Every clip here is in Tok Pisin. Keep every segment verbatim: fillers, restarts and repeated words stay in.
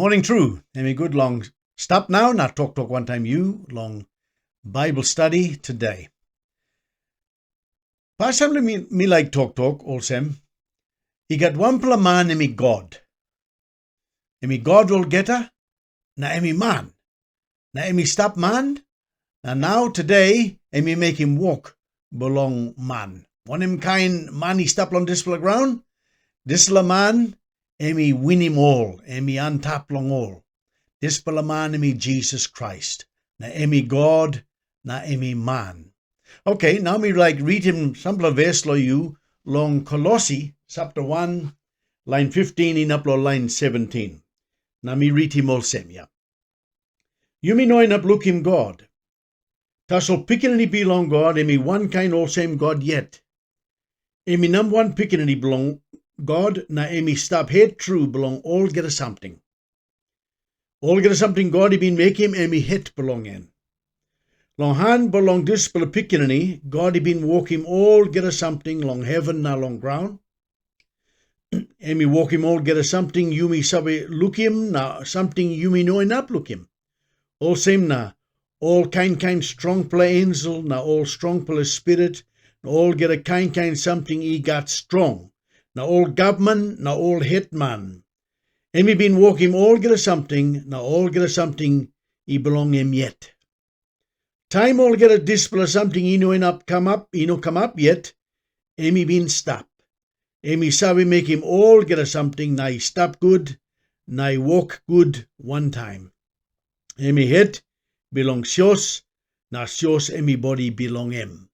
Moning tru, em i gut long stap nau na toktok wantaim yu long Bible study today. Pastaim mi, mi laik toktok olsem, i gat wanpela man em i God. Em i God olgeta, na em i man. Na em i stap man, na nau tude em i mekim wok bilong man. Wanem kain man i stap long dispela graun? Dispela man em i winim ol, em i antap long ol. Dispela man em i Jisas Krais, na em i God, na em i man. Oke, nau mi laik ritim sampela ves long yu long Kolosi, sapta wan, lain fiftin inap long lain seventin. Na mi ritim olsem, ya. Yumi no inap lukim God. Tasol Pikinini bilong God em i wankain olsem God yet. Em i namba wan Pikinini bilong God, na em i stap het tru bilong olgeta samting. Olgeta samting God i bin mekim, em i het bilong en. Long han bilong dispela Pikinini, God i bin wokim olgeta samting long heven na long graun. Em i wokim olgeta samting yumi save lukim na samting yumi no inap lukim. Olsem na, ol kain kain strongpela ensel na ol strongpela spirit na olgeta kain kain samting i gat strong, na ol gavman na ol hetman. Em i bin wokim olgeta samting na olgeta samting i bilong em yet. Taim olgeta dispela samting i no inap kamap, i no kamap yet, em i bin stap. Em i save mekim olgeta samting na i stap gut, na i wok gut wantaim. Em i het bilong sios, na sios em i bodi bilong em.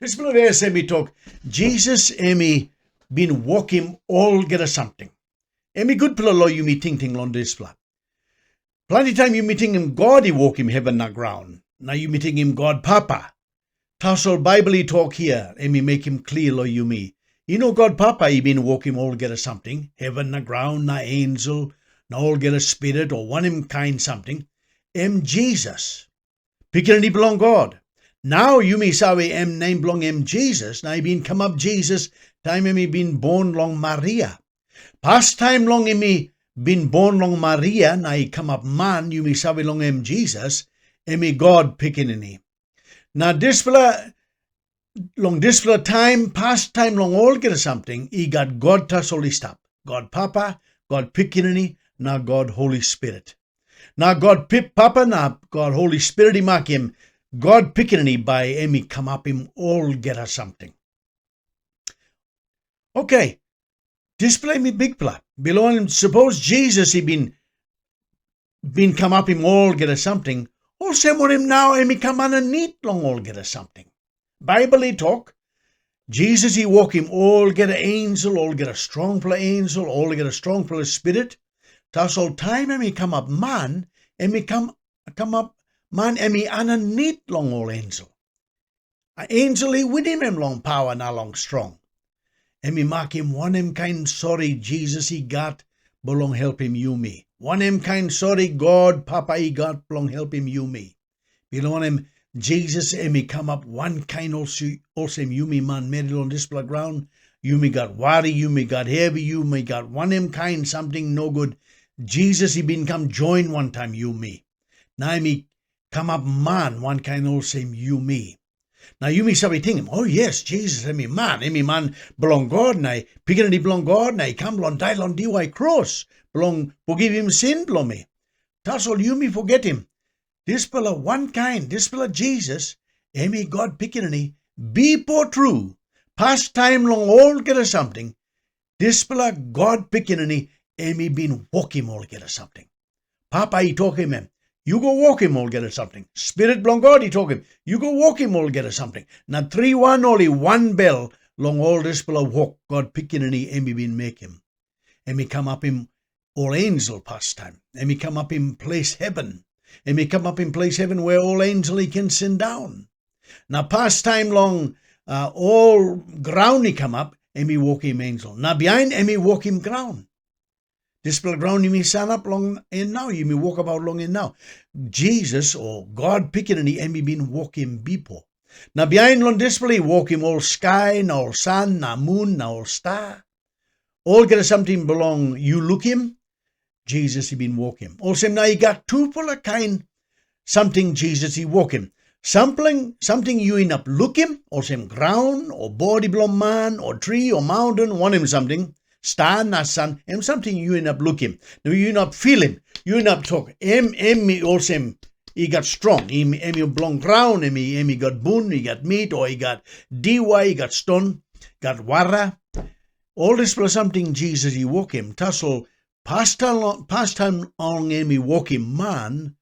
Dispela ves em i tok, Jisas em i bin wokim olgeta samting. Em i gutpela long yumi tingting long dispela. Planti taim yumi tingim God i wokim heven na graun, na yumi tingim God Papa. Tasol Baibel i tok hia, em i mekim klia long yumi, i no God Papa i bin wokim olgeta samting, heven na graun na ensel, na olgeta spirit o wanem kain samting. Em Jisas, Pikinini bilong God. Nau yumi save em nem bilong em Jisas, na i bin kamap Jisas taim em i bin bon long Maria. Pastaim long em i bin bon long Maria na i kamap man, yumi save long em Jisas, em i God Pikinini. Na dispela, long dispela taim, pastaim long olgeta samting, i gat God tasol i stap. God Papa, God Pikinini, na God Holi Spirit. Na God Papa na God Holi Spirit i makim God Pikinini bai em i kamapim olgeta samting. Oke, dispela em i bikpela. Bilong wanem, sapos Jisas i bin, bin kamapim olgeta samting, olsem wanem nau em i kam aninit long olgeta samting? Baibel i tok, Jisas i wokim olgeta ensel, olgeta strongpela ensel, olgeta strongpela spirit. Tasol taim em i kamap man, em i kam, kamap man em i aninit long ol ensel. A ensel i winim em long pawa na long strong. Em i makim wanem kain sori Jisas i gat bilong helpim yumi. Wanem kain sori God Papa i gat bilong helpim yumi. Bilong wanem, Jisas em i kamap wankain olsem yumi manmeri long dispela graun. Yumi gat wari, yumi gat hevi, yumi gat wanem kain samting nogut. Jisas i bin kam join wantaim yumi. Na em i kamap man wankain olsem yumi. Na yumi save tingim, o yes, Jisas em i man, em i man bilong God, na i Pikinini bilong God, na i kam long dai long diwai kros bilong forgivim sin bilong mi. Tasol yumi fogetim, dispela wankain, dispela Jisas, em i God Pikinini, bipo tru, pastaim long olgeta samting, dispela God Pikinini, em i bin wokim olgeta samting. Papa i tokim em, yu go wokim olgeta samting. Spirit bilong God i tokim, yu go wokim olgeta samting. Na triwan ol i wanbel long ol dispela wok God Pikinini em i bin mekim. Em i kamapim ol ensel pastaim. Em i kamapim ples heven. Em i kamapim ples heven we ol ensel i ken sindaun. Na pastaim long uh, ol graun i kamap, em i wokim ensel. Na bihain em i wokim graun. Dispela graun yumi sanap long en nau, yumi wokabaut long en nau. Jisas o God Pikinini em i bin wokim bipo. Na bihain long dispela i wokim ol skai na ol san na mun na ol sta. Olgeta samting bilong yu lukim, Jisas i bin wokim. Olsem na i gat tupela kain samting Jisas i wokim. Sampela samting yu inap lukim, olsem graun, o bodi bilong man, o tri, o maunten, wanem samting, sta na san, em samting yu inap lukim. Na yu inap filim, yu inap tok, em, em i olsem, i gat strong, em, em i bilong graun, em i, em i gat bun, i gat mit, o i gat diwai, i gat ston, gat wara. Ol dispela samting Jisas i wokim, tasol pastaim long, pastaim long em i wokim man,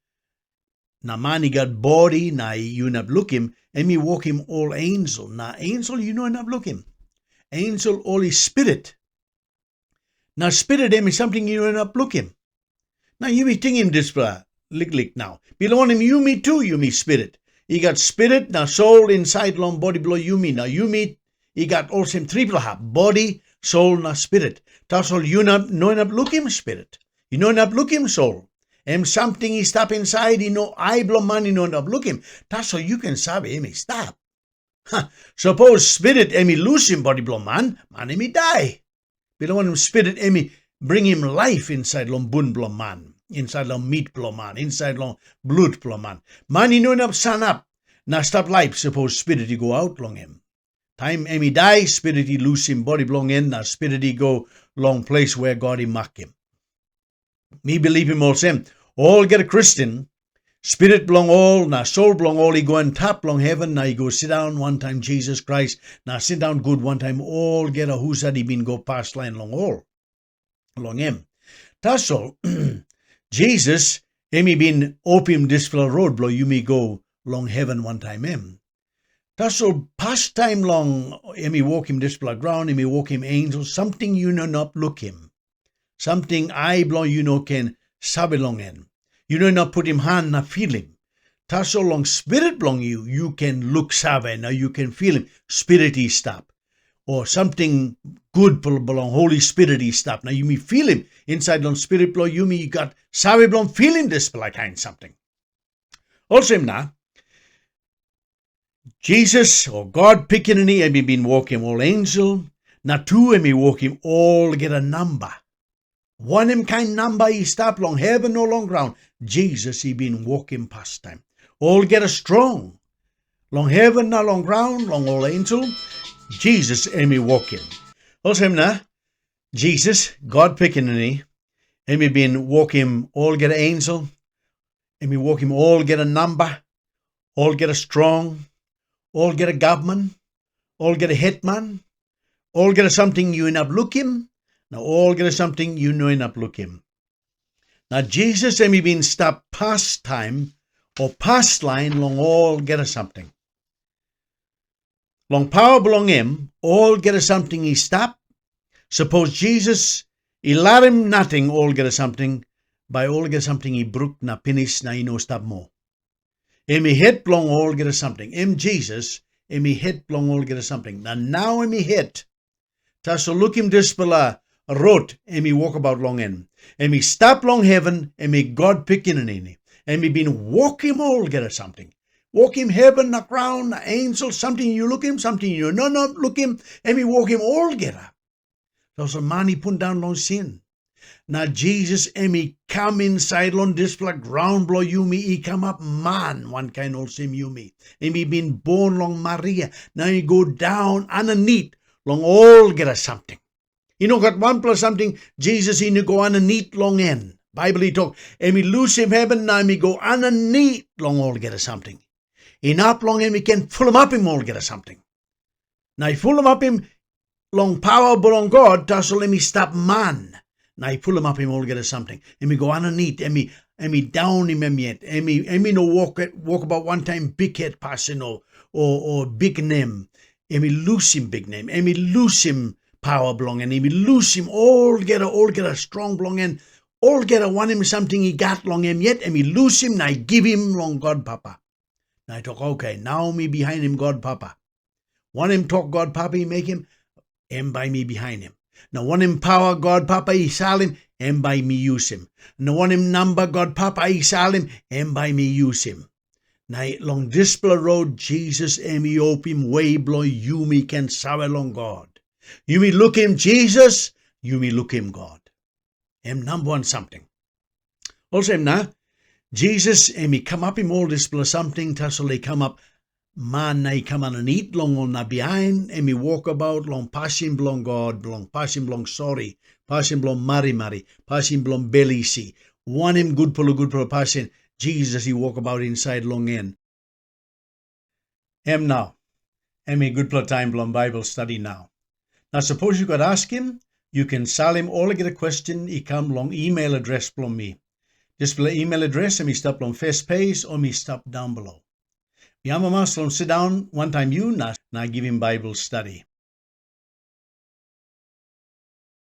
na man i gat bodi na yu inap lukim, em i wokim ol ensel, na ensel yu no inap lukim. Ensel ol i spirit. Na spirit em i samting yu no inap lukim. Na yumi tingim dispela liklik nau. Bilong wanem, yumi tu, yumi spirit. I gat spirit na soul insait long bodi bilong yumi, na yumi i gat olsem tripela hap, bodi, soul na spirit. Tasol yu no inap lukim spirit. Yu no inap lukim soul. Em samting i stap insait, i no ai bilong man i no inap lukim. Tasol yu ken save em i stap. Ha, sapos spirit em i lusim bodi bilong man, man em i dai. Bilong wanem, spirit em i bringim laip insait long bun bilong man, insait long mit bilong man, insait long blut bilong man. Man i no inap sanap na stap laip sapos spirit i go aut long em. Taim em i dai, spirit i lusim bodi bilong en, na spirit i go long ples we God i makim. Mi bilipim olsem, olgeta Kristen, spirit bilong ol na soul bilong ol i go antap long heven na i go sindaun wantaim Jisas Krais, na sindaun gut wantaim olgeta husat i bin go paslain long ol, long em. Tasol, Jisas em i bin opim dispela rot bilong yumi go long heven wantaim em. Tasol pastaim long em i wokim dispela graun, em i wokim ensel, samting yu no inap lukim. Samting ai bilong yu no ken save long en. Yu no inap putim han na filim. Tasol long spirit bilong yu, yu ken luksave na yu ken filim spirit i stap. O samting gut bilong Holi Spirit i stap, na yumi filim insait long spirit bilong yumi i gat save bilong filim dispela kain samting. Olsem na, Jisas, o God Pikinini, em i bin wokim ol ensel, na tu em i wokim olgeta namba. Wanem kain namba i stap long heven o long graun, Jisas i bin wokim pastaim. Olgeta strong, long heven na long graun, long ol ensel, Jisas em i wokim. Olsem na, Jisas, God Pikinini, em i bin wokim olgeta ensel, em i wokim olgeta namba, olgeta strong, olgeta gavman, olgeta hetman, olgeta samting yu inap lukim, na olgeta samting yu no inap lukim. Na Jisas em i bin stap pastaim o paslain long olgeta samting. Long pawa bilong em, olgeta samting i stap. Sapos Jisas i larim nating olgeta samting, bai olgeta samting i bruk na pinis na i no stap moa. Em i het bilong olgeta samting. Em Jisas, em i het bilong olgeta samting. Na nau em i het. Tasol lukim dispela rot em i wokabaut long en. Em i stap long heven, em i God Pikinini. Em i bin wokim olgeta samting. Wokim heven na graun na ensel, samting yu lukim, samting yu no inap lukim, em i wokim olgeta. Tasol man i pundaun long sin. Na Jisas em i kam insait long dispela graun bilong yumi i kamap man wankain olsem yumi. Em i bin bon long Maria, na i go daun aninit long olgeta samting. I no gat wanpela samting Jisas i no go aninit long en. Baibel i tok, em i lusim heven na em i go aninit long olgeta samting. Inap long em i ken fulumapim olgeta samting. Na i fulumapim long pawa bilong God, tasol em i stap man. Na i fulumapim olgeta samting. Em i go aninit, em i, em i daunim em yet. Em i, em i no wok, wokabaut wantaim bikhet pasin o, o, o biknem. Em i lusim biknem. Em i lusim pawa bilong en. Em i lusim olgeta, olgeta strong bilong en. Olgeta wanem samting i gat long em yet, em i lusim na i givim long God Papa. Na i tok, "Oke, nau mi bihainim God Papa. Wanem tok God Papa i mekim, em bai mi bihainim. Na wanem pawa God Papa i salim, em bai mi yusim. Na wanem namba God Papa i salim, em bai mi yusim." Na long dispela rot Jisas em i opim we bilong yumi ken save long God. Yumi lukim Jisas, yumi lukim God. Em namba wan samting. Olsem na, Jisas em i kamapim ol dispela samting tasol i kamap man na i kam aninit long ol, na bihain em i wokabaut long pasin bilong God, bilong pasin bilong sori, pasin bilong marimari, pasin bilong bel isi, wanem gutpela gutpela pasin Jisas i wokabaut insait long en. Em nau, em i gutpela taim bilong Baibel stadi nau. Na sapos yu gat askim, yu ken salim olgeta kwestin i kam long email adres bilong mi. Dispela email adres em i stap long fes pes o mi stap daun below. Mi amamas long sindaun wantaim yu na, na givim Baibel stadi.